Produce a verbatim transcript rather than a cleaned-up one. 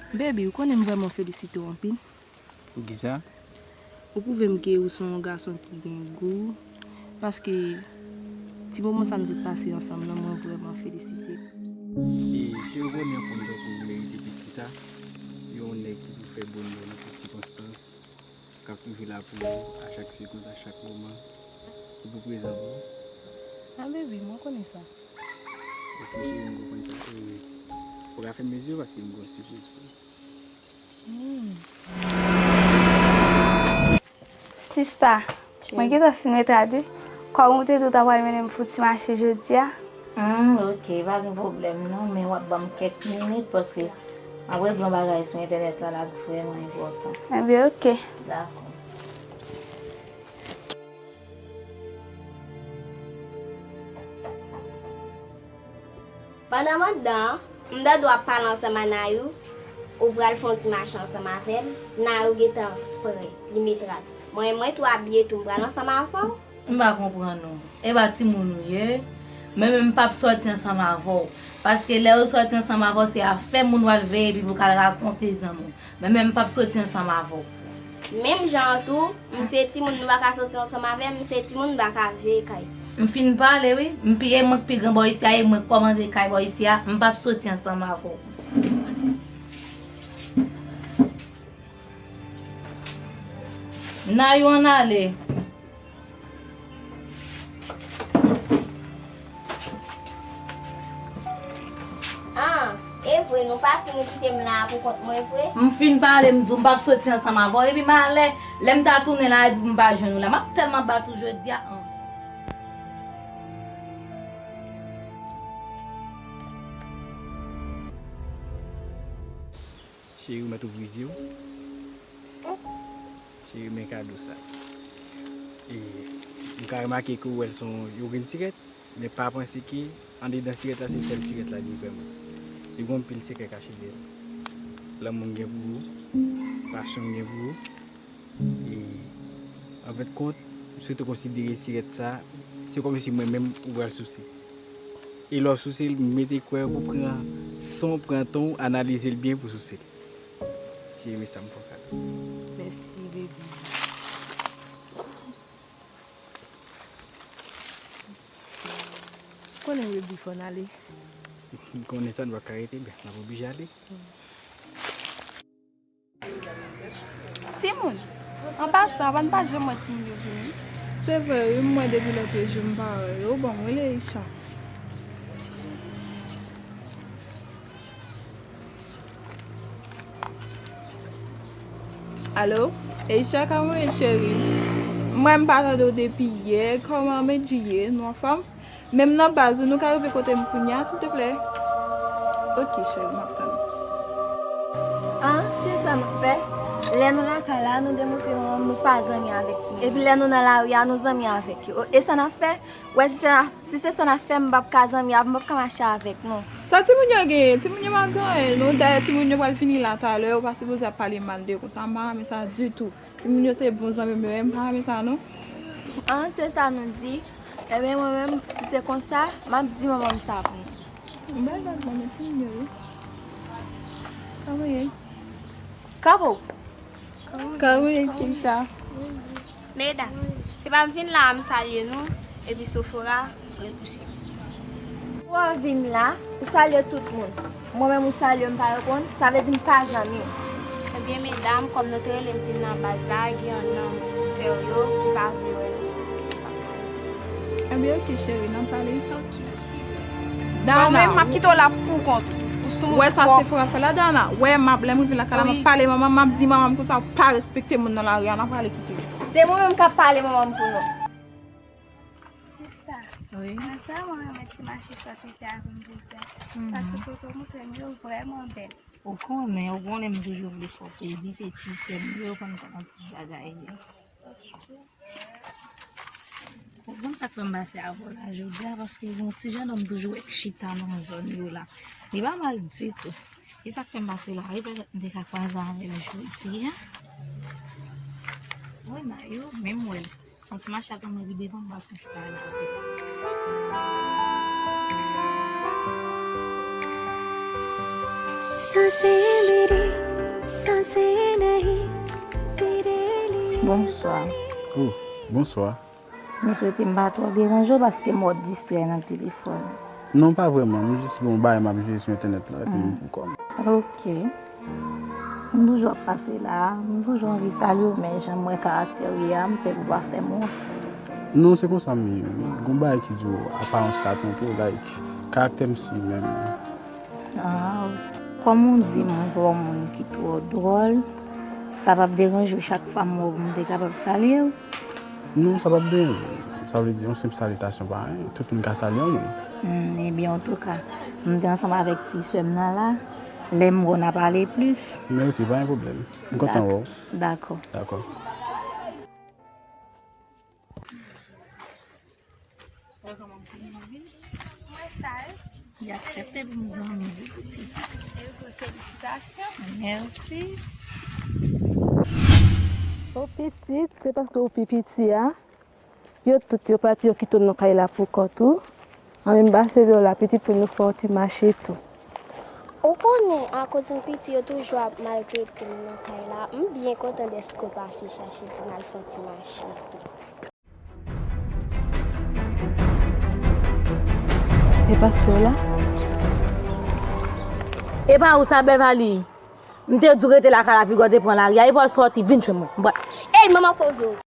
Baby, ou konnen m vrèman felisite w anpil. Poukisa? Ou pwouve m ke ou se yon gason ki gen gou, paske ti moman sa nou sot pase ansanm nan, mwen vrèman felisite w. E, cheri, ou konnen fò m tankou ou merite plis ki sa. Yon nèg ki pou fè bonè nan tout sikonstans, k ap toujou la pou ou a chak segonn, a chak moman, ki pou prezan pou ou. Ah, baby, mwen konnen sa. Ok, cheri, m konprann sa. E, ou ka fèmen zye w paske m gen yon sipriz pou ou. Hmm. Sista, mwen gentan fin mete a di, kòm ou te di w ta pral mennen m fè yon ti mache jodi a. Hmm, ok, pa gen pwoblèm non, men w ap ban m kèk minit paske m ap regle yon bagay sou entènèt la, la k vrèman enpòtan. Enben, ok. Dakò. Pandan m anndan an, m tande w ap pale ansanm a Nayou, ou pral fè yon ti mache ansanm avè l, Nayou gentan prè, li met rad. Mwen, mwen tou abiye tou, m pral ansanm avè w. M pa konprann ou. E pa timoun ou ye? Mwen menm m p ap sòti ansanm avè w. Paske lè yo sòti ansanm avè w, se afè moun w al veye epi pou w ka al rakonte zanmi w. Men, men m p ap soti ansanm avè w. Menm jan an tou, m se timoun, nou pa ka soti ansanm avè m, m se timoun, m pa ka veye kay. M fin pale, wi. M pi, e mwen k pi gran bò isi a, e mwen k kòmande kay bò isi a, m p ap soti ansanm avè w. Nayou, ann ale. Ah, e vre, nou pati, nou kite m la a pou kont mwen vre? M fin pale, m di w m p ap soti ansanm avè w. Epi malè, lè m ta tounen la, epi m pa jwenn ou la. M ap tèlman bat ou jodi a, anfen. Cheri, ou mèt ouvri zye w. Cheri, men kado sa. E, m ka remake ke ou wè l se yon, yon grenn sikèt, men pa panse ke andedan sikèt la, se sèl sikèt la li vrèman. Li gen yon pil sekrè kache dèyè l. Lanmou m gen pou ou, pasyon m gen pou ou. E, anfendkont, m swete w konsidere sikèt sa, se kòmsi mwen menm ou pral souse. E lè w souse l, mete kwè w pran san w, pran tan w, analize l byen pou w souse l. Cheri, men sa m fè w kado. Mèsi, baby. Konnen, baby, fò n ale. M konnen sa, nou pa ka rete, ben, n ap oblije ale. Timoun, an pasan, avan n pa janm wè timoun yo vini. Se vre, wi, m wè depi lòt jou m pa wè yo. Bon, m rele Isha. Alo? Isha, kòman w ye, cheri? M wè m pa tande w depi yè. Kòman Medji ye? Nou anfòm? Menm nan baz ou, nou ka rive kote m kounye a, silteplè? Ok, cheri, m ap tann ou. Ah, se sa nou fè? Lè nou lakay la, nou demontre manman m nou pa zanmi avèk timoun. Epi lè nou nan lari a, nou zanmi avèk yo. E sa n ap fè? Ou wè, si se, si se sa n ap fè, m p ap ka zanmi avè, m p ap ka mache avèk nou. Sa timoun yo genyen? Timoun yo pa gen anyen, non. Dayè, timoun yo pral vini la talè, yo pa sipoze ap pale mal de yo konsa. M pa renmen sa ditou. Timoun yo se bon zanmi m yo ye, m pa renmen sa non. An, se sa nou di. Ebyen, mwen menm, si se konsa, m ap di manman m sa pou nou. M bay vag mwen, men timoun yo wi. Kòman ye? Kapo. Kòman ye, Keisha? Medam, se pa m vin la a m salye nou, epi Sofora repouse m. Ou a vin la, ou salye tout moun. Mwen menm ou salye m pa reponn, sa vle di m pa zanmi w. Ebyen medam, kòm nou te rele m vin nan baz la, gen yonn nan sè w yo ki pa vle wè nou. Ebyen ok cheri, n ap pale. Ok. Dana, mwen menm m ap kite w la pou kont ou. Ou sou moun. Wè sa Sephora fè la, Dana? Wè m ap, lè m rive lakay la, m ap pale manman m, m ap di manman m konsa ou pa respekte moun nan lari a, n ap pale kite. Se mwen menm k ap pale manman m pou nou. Sista, wi. Mwen vrèman renmen ti mache sa w te fè avè m jodi a. Mhm. Paske foto w montre m yo vrèman bèl. Ou konnen, ou konnen m toujou vle fè w plezi, se ti sè m yo, ou konn kòman tout bagay ye. Ou konn sa k fè m pase avè w la jodi a, paske gen yon ti jennonm toujou wè k chita nan zòn yo la. Li pa mal ditou. E sa k fè m pase la, e petèt m te ka kwaze avè l jodi a. Wi, Nayou, men m wè l. Yon ti mache atann mwen pi devan, m pral fè yon ti pale avè l. Sa se Emily. Bonswa. Oh, bonswa. M swete m pa twò deranje w paske m wè w distrè nan telefòn. Non, pa vrèman. M jis gen yon bagay m ap jere sou entènèt la, epi m pou kò m. Ok. M toujou ap pase la. M toujou anvi salye w, men jan m wè karaktè w ye a, m pè pou w pa fè m wont. Non, se konsa m ye. Gon bagay ki di w aparans ka twonpe w, like, karaktè m se menm. Ah, kòm ou di m ou pa yon moun ki twò dwòl, sa p ap deranje w chak fwa m wè w pou m te kapab salye w? Non, sa p ap deranje m. Sa vle di yon senp salitasyon pa anyen. Tout moun ka salye yon moun. Hmm, ebyen, antouka, m te ansanm avèk ti sè m nan la. Lè m wè w, n a pale plis. Men ok, pa gen pwoblèm. M kontan wè w. Dakò. Dakò. Wè kòman m fini vin. Mwen sa ye. Li aksepte pou m zanmi li pitit. E wi, felisitasyon. Mèsi. O pitit, se paske ou pi piti a. Yo tout yo pati, yo kite w nan kay la pou kont ou. Anben m pase wè w la pitit pou nou fè yon ti mache tou. Ou konnen, akoz m piti, yo toujou ap maltrete m nan kay la. M byen kontan dèske w pase chache pou n al fè yon ti mache tou. E pastè w la? E pa ou sa, Beverly? M te di w rete lakay la, piga w te pran lari a. E pa w sòti, vin jwenn mwen. M pral... Ey, manman poze w.